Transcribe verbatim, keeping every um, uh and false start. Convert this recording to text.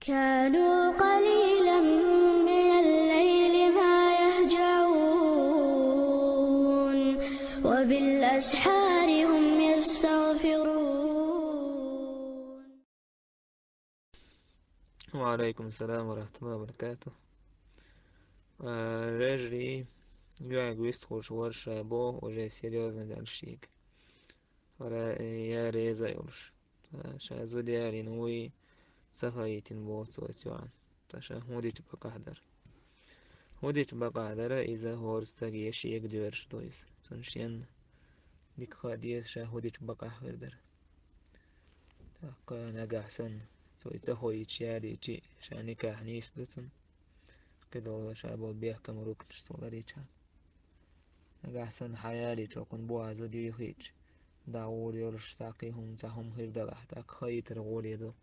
كانوا قليلا من الليل ما يهجعون وبالأسحار هم يستغفرون. وعليكم السلام ورحمة الله وبركاته. Режи юагвист хуш варша бо уже серьёзно дальше. Ора я реза юлш. Ша зудярин уй сахайтин бо цо цюан. Та ша худич бакахдар. Худич бакахдар иза хорстаг ешиег дюрш дойс. Цун шен дик хадиес ша худич бакахдар. Такка нагахсан цо ица хойич яричи ша никах нис дацун. Кидол ша бол бехкам рукнш соларича. Нагахсан хаяри чокун буазу дюйхич. Да ур ёрш таки хум ца хум хирдалах так хайтар гури ду.